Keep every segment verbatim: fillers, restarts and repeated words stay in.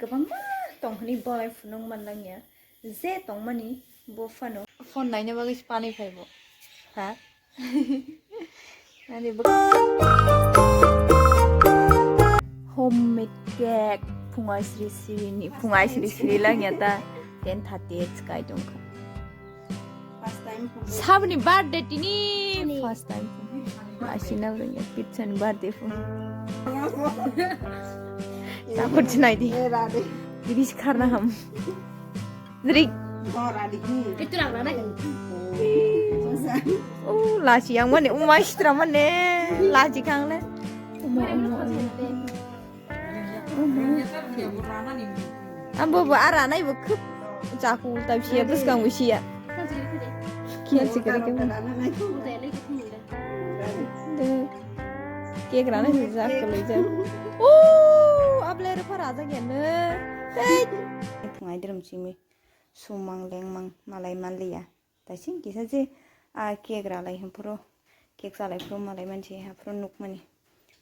Kwbangma tong hwnwi bolai phunuk man langya. Je tongmani bo phano. Phone naina bagwi se panwi phaibo. Ha? Ani bo. Homemade cake. Phungai sri sri ni. Phungai sri sri langya ta. Ten thirty eight sky tongkha. First time phone. Sabni birthday tini. Ani. First time phone. Asina udah ya, pizza ni birthday phone. Takut chinai di. Eh, rade. Jadi sekarang ham. Drik. Oh, rade. Itu rang rana kan. Oh, lasi yang mana? Umai sitra mana? Lasi kang le. Uma, uma, uma. Ambo bo ara nai bo khub chaku ulta bisiya bwskang bisiya. Kiya sikare ke. Cake rana ni jak ko le jak. Oh, able re phara jak ya ne. Hey. Phungai drum simi sumang lengmang malai manliya. Taising kisa je a cake ralai hwnphuru, cake chalai phuru malai mansi haphuru nukmani.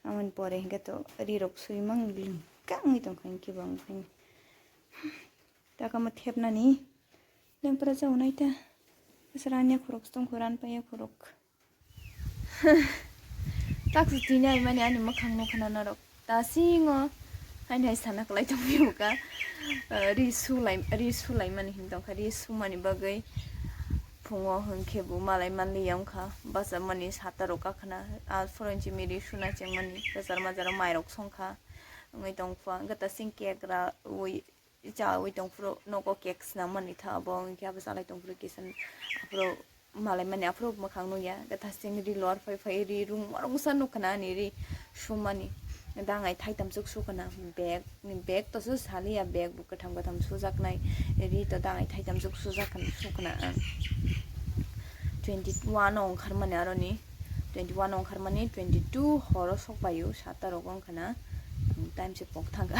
Amoni pore hinkhe to rirok suimang lingka wngwi tongkha hinkhe bo wngkhaini. Takamo thepnani lengpra jaunai ta. Aswrani khorok tongkho ran paiya khorok. Taksa tini ai mani ani mwkhang nukha na norok. Tasingo haini hai sana kwlai tongphio ka, eh, ri sulai, ri sulaimani hin tongkha, ri sumani bagwi phungo hwnkhe bo malai manliya wngkha, bachapmani sata rok kakhna, ah, phoroin chimi ri suna chengmani, kwchar majaro mairok songkha, wngwi tongkha, wngkha tasing cake ra ui. Chawi tongphuru nogo cake swnam mani tha abo, hwnkhe abo chalai tongphuru kisa aphuru malai mani aphuru mwkhang nukya, hwnkhe thasing ri lor phai phai ri rung rungsa nukha na ani ri sumani dangai thaitam chuk sukha na bag ni bag to su saliya, bag bo kwtham kwtham sujaknai ri to dangai thaitam chuk sujak sukha na ang. Twenty one o wngkharmani aroni, twenty one o wngkharmani twenty two horo sokbaio, sata rogo wngkha na, time se pok thangkha,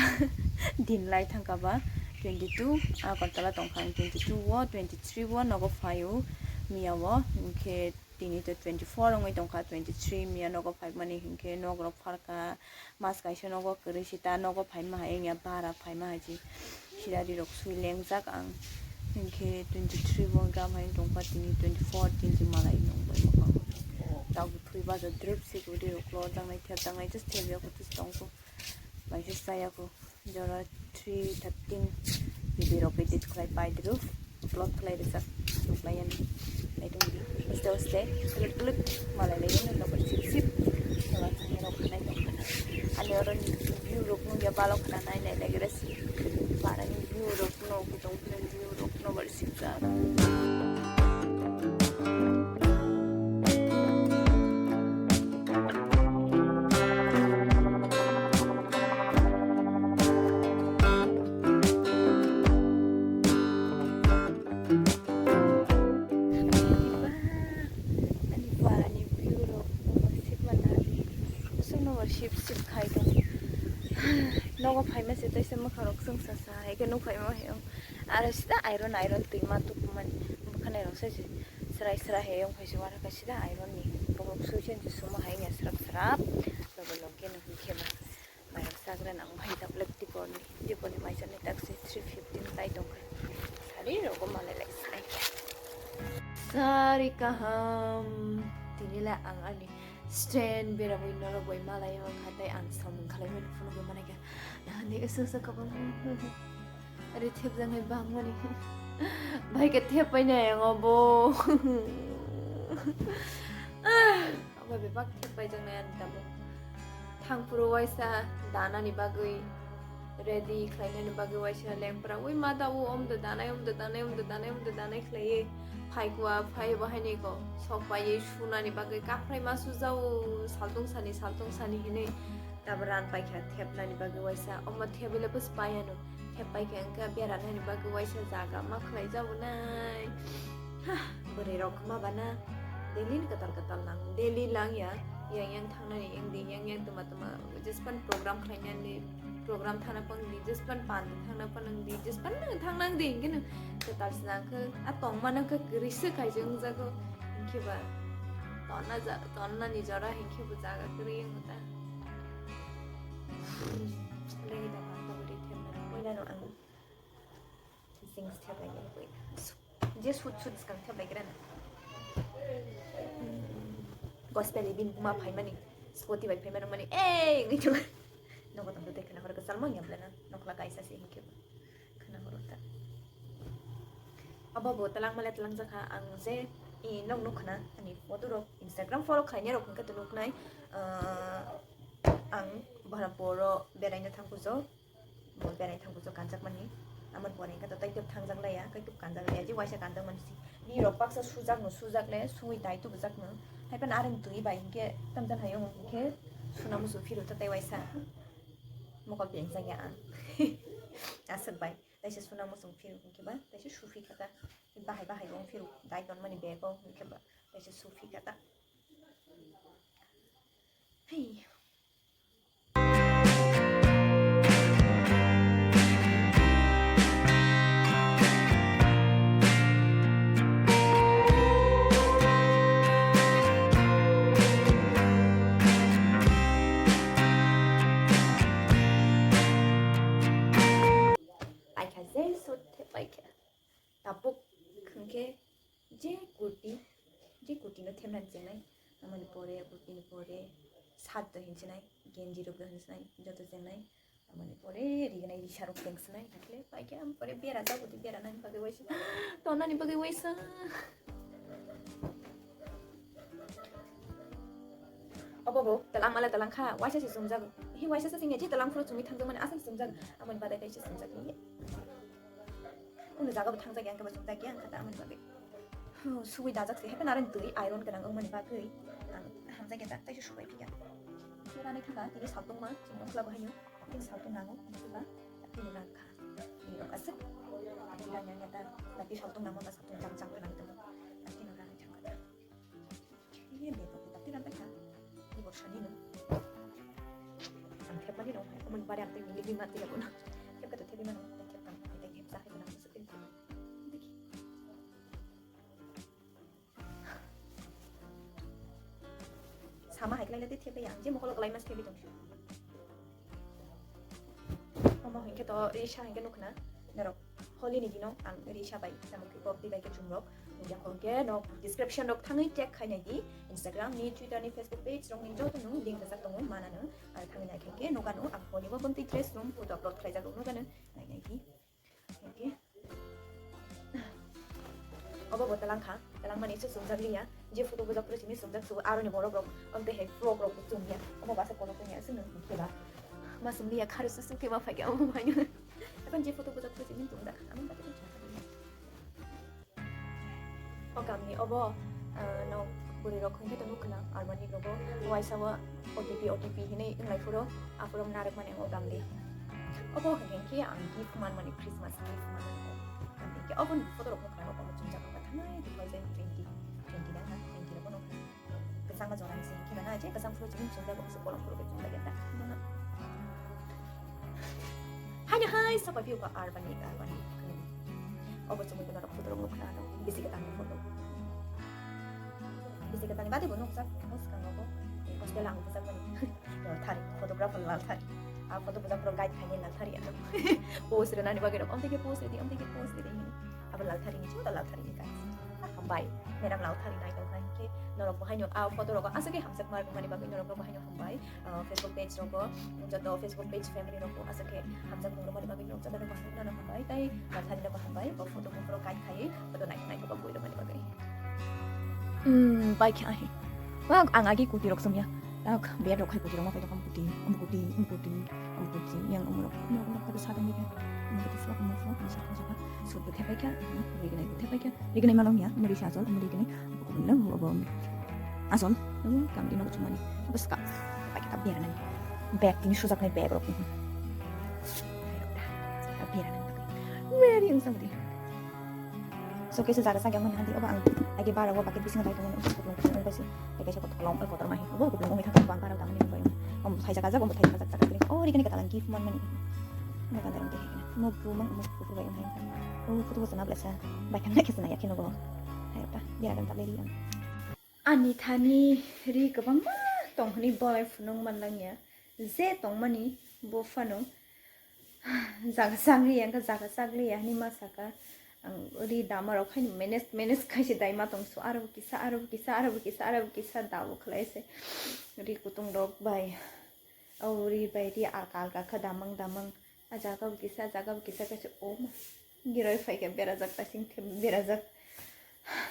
din lai thangkha ba, twenty two Agartala tongkha ang, twenty two o, twenty three o nogo phaio, miya o, hinkhe tini to twenty four wngwi tongkha, twenty three miya nogo phaimani hinkhe nok rok pharkha, mas kaisa nogo kwrwi sita, nogo phaima hai wngya bara phaima hai se. Sida rirok sui lengjak ang. Hinkhe twenty three bo gam hai tongkha, tini twenty four tini malai nongbai mwkhang. Tabuk thwi bajo drip se guri rok lo jangnai thep jangnai just thep ya kho just tongkho. Bai se saya kho. Jora three thirteen video rok edit khlai pai dru. Upload khlai rijak nuklai ani. Naitung di. Uste uste. Klik klik. Malai lai ani nobar sip sip. Nobar sip rok khanai tongkha. Ani oro view rok nungya balok khna nai nai lai gra si. Parani view rok no kutong kutong view rok no bari sikjak. Ani ba, ani ba, ani view rok nobar sip manani. Kusuk nobar sip sip khai tong. Nogo phaima se taisa mwkhang rok chwngsa sa hai khe nuk phaima hai wng. Aro sida iron iron twima tukumani bwkhanai rok sai se srai srai hai wng phai se uanaka sida iron ni bokrok sui se suma hai wngya srap srap. Lobo lok khe no hwn khe ba. Mairok chagra nang bai tablet tipor ni, tipor ni maisa ni taksi three fifty ni tai tongkha. Sari rogo malai lai sinai khe. Sari kaham. Tini le ang ani stand bera bai norok bai malai mangkha tai ang samung khalai mani phunugwi manai kha. Nahani usu usu kabang. Ari thep jangai bang mani. Bai khe thep pai nai ang obo. Abo bebak thep pai jangnai ani tabuk. Thangphuru waisa danani bagwi ready khlainani bagwi waisa lengpra ui ma da u om da danai, om da danai, om da danai, om da danai khlaiwi phaikwa, phai bo haini ko sok paiwi sunani bagwi kaphrai ma sujao saltung sani, saltung sani hinwi tabuk ran paikha thepnani bagwi waisa. Omo thebwi le bwswk paiano. Thep pai khe wngkha bera nani bagwi waisa jaga ma khlai jago nai. Ha, bwrwi rok ma bana daily ni kwtal kwtal lang, daily lang ya. Yang yang thangnani wng di, yang yang tuma tuma jespan program khlai nani, program thana pang di, jespan pan di thangna pang di, jespan nang thang nang di, hingke no kwtal se nang khe a tong ma nang khe kwrwi se khai se wng jago. Hingke ba tonna ja-, tonna ni jora hingke bo jaga kwrwi wng ta. Legi da pang tabuk ri thepnani bo Nano ang jeans thep lai ya koi. Je sut sut skang thep lai grana. Gospel ni bini buma phaimani, scooty bai phaimani mani, "Ei!" wngwi thung. Nogo tongtho tei khwna horo kwchal mang ya blana, nokla kaisa se hinkhe bo. Khwna horo ta. Abo bo talang male talang jakha ang je, i, nok nuk khwna, ani photo rok, Instagram follow khlainai rok hwnkhe to nuknai, ah, ang Bharatpuro beraina thang kujo. Bo berai thang kujo kanjak mani. Amon pore hwnkhe to tei tep thangjak laiya, kai tep kanjak laiya, je waisa kanjak mani si. Ni rok baksa sujak no, sujak le, sui dai tubujak no. Hai pan areng twi bai hwnkhe tamjan hayo hwnkhe suna musu phiru ta tei waisa. Mokol pengsa ya ang. Aswk bai. Taisa suna musu phiru hwnkhe ba, taisa sufi khata. Bahai bahai bo phiru dai ton mani bego hwnkhe ba, taisa sufi khata. Hey. Paikha je sot paikha. Tabuk hwnkhe je kurti, je kurti no themnani chengnai, amoni pore kurti ni pore shirt do hinsinai, genji rok do hinsinai, joto chengnai, amoni pore rignai risa rok chengsinai, hakle paikhe am pore bera jago di bera nani bagwi waisa, tonani bagwi waisa. Obo bo talang mala talang kha, waisa se chumjak, hi waisa se chingya, je talang phuru chumwi thangjak mani asal chumjak, amoni badai kaisa chumjak ni. Uno jaga bo thangjak yang khe bo chumjak yang kha ta amoni bagwi. Huh, sugui dajak se, happen arang twi iron gwnang wngmani bagwi ang hamjak ya ta, taisa subai phiya. Sugui ranai thangkha, tini saltungma, chini wngkla bo haino, tini saltung nango, ang suga, tini rang kha. Tini rok aswk, tini rang yang ya ta, tini saltung nango, ta saltung jang jang gwnang tongo, tini rang thangkha ta. Ini dia kok tapi nampak kan? Ini bos ini no. Ang thep mani no, aku mun pada aku ini lima tiga pun. Thep kata thep mano, thep kan, kita thep sah itu nama seperti itu. Sama hai kelai lati thep yang, je mokolo kelai mas thep itu. Omo hinkhe to risa hinkhe nukhna norok holi ni dino ang risa bai samung khe pop twi bai khe chumrok nukya hwnkhe nok description rok thangwi check khainai di Instagram ni, Twitter ni, Facebook page rok ni joto no link rijak tongo manano. Ar thangwi nai khe nokano ang holi bo bwntwi dress room photo upload khlaijak rok nokano nainai di. Hinkhe Obo bo talang kha, talang mani se chumjak liya, je photo bujak phuru simi chumjak sugo, aroni borok rok, amtwi hai frok rok bo chumya, omo basa kono chumya, se nung khe ba, ma chum liya, kharo susu khe ma phai khe, omo bai nung, ekhon je photo bujak phuru simi chumjak, amo bai khe chumjak liya. O kamni obo, ah, nok bwrwi rok hwnkhe to nukna, armani rogo, waisa o O T P, O T P hinwi wnglai phuru, aphuru narwk mani ang o kamni. Obo hwnkhe ang gift man mani, Christmas gift man mani o kamni. Hinkhe obo ni photo rok nukna, omo chumjak wngkha thangnai two thousand twenty, twenty nine na twenty rok no. Kwchangma jora ni se hinkhe na je kwchang phuru chini chumjak wngse kolom phuru bai chumjak ya ta. Haino hai sopai phiyokha armani, armani. Obo chumui norok photo rok nukna ano bisi kwtal ni photo. Bisi kwtal ni bade bo nukjak, bwskango bo hostel ang bujak mani. Lalthari, photographer Lalthari. A photo bujak phuru guide khainai Lalthari ano. Pose rwnani bagwi rok, omtwi khe pose rwdi, omtwi khe pose rwdi hini. Abo Lalthari ni, chwngno Lalthari ni guide. Ah, hambai. Madam Lalthari nai tongkha hinkhe norok bo haino a photo rogo aswk khe hamjakma rwmani bagwi norok bo haino hambai. Ah, Facebook page rogo, joto Facebook page family rogo aswk khe hamjakma rwmani bagwi norok joto no bo haino hambai. Tai Lalthari no bo hambai. Bo photo buphuru guide khaiwi photo nai nai bo bui rwmani bagwi. Hmm, bai khe ahi. Wah, ang agi kuti rok somya. Tak, bed rok hai kuti rok ma pai tong kuti, um kuti, um kuti, um kuti. Yang um rok, um rok, um rok, sa tong ni. Um kuti sa, um sa, um sa, um sa. Sut bo thepai kha, rignai bo thepai kha. Rignai malong ya, muri sa asol, muri rignai. Nang bo bo. Asol, kam di no chumani. Bas ka. Pai kha bed nai. Bed ini susak nai bed rok. Bed nai. Very ang sa kuti. So kaisa jaga sakya mani hadi obo ang agi bara o bucket bisingo dai tongo, kuplung kuplung bai se. Tei kaisa kotor kolom bai kotor mai. Obo kuplung ongwi thangkha, bang bara tangmani bai. Om thaisa kajak, om thaisa kajak, kajak kiri. Oh, rikini kata lang gift man mani. Mo kandar mte hekena. Mo bu mang mo bu bai ongwi thangkha. Oh, kutu bosa na blesa. Bai thangna kisa na yakhe nogo. Hai ta, dia kan ta leri ang. Ani thani ri kwbangma tong hwnwi bolai phunuk man langya. Je tongmani bo phano Jaga chakliya, wngkha jaga chakliya hinwi ma saka. Ang ri dama rok haino manage, manage khaise daima tong su, aro bo kisa, aro bo kisa, aro bo kisa, aro bo kisa dabo khlai se. Ri kutung rok bai, o ri bai ri alka alka kha damang damang. A jaga bo kisa, a jaga bo kisa kaisa, o ma. Giroi phaikha berajak, tasing the berajak.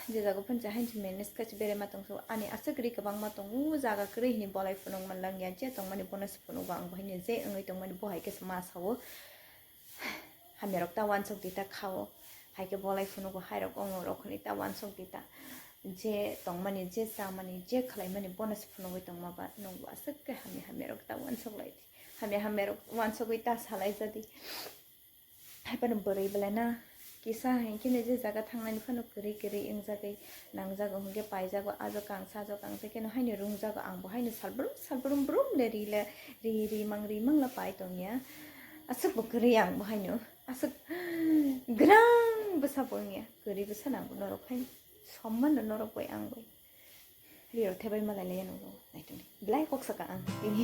Je jaga phano je haino manage khaise berema tong su. Ani aswk ri kwbangma tongo, o jaga kwrwi hini bolai phunuk manlangya, je tongmani bono se phunugo ang bo haino, je wngwi tongmani bo hai khe se ma sao. Hamyarok ta wansok di ta khao. Hai khe bolai phunugo hairok ongorok hwnwi ta wansok di ta. Je tongmani, je chamani, je khlaimani bono se phunugwi tongma ba nwng bo aswk khe hamya hamyarok ta wansok lai di. Hamya hamyarok wansogwi ta salai ja di. Hai phano bwrwi belai na kisa hai kheno je jaga thangnani phano kwrwi kwrwi wngjagwi nangjago hwnkhe paijago, ajo kangsa ajo kangsa kheno haino rwngjago, ang bo haino salbrum salbrum brum le ri le ri ri mang ri mang la pai tongya. Aswk bo kwrwi ang bo haino, aswk grang bwsa bo wngya, kwrwi bwsa nang bo norok haino, somman rw norok bai ang bai. Ri rw thebai malai le nang bo naitoni belai kok saka ang tini.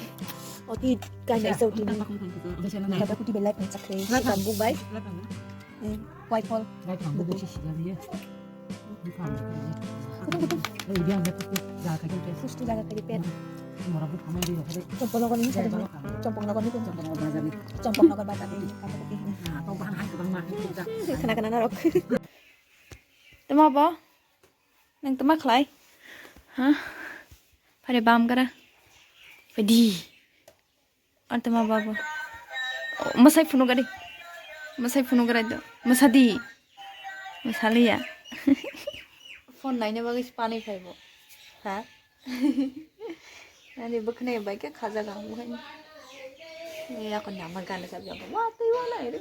Oti kai nai sau tini. Kata kuti belai pun sakre. Kambu bai. White hole. Pustu jaga kari pet. Chompok nogor ni. Chompok nogor ni. Kata kuti. Khana khana narok. Tama bo? Nang tama khlai? Ha? Phare bam gara. Padi. Ar tama babo. Masai phunu gari. Masai phunu gari do. Masadi. Masaliya. Phone naina bagwi se pani phaibo. Ha? Ani bwkhwnai bai khe khajaga ang buhaino. Yakon nama gana sabi yakon. Wa twi wa nai re.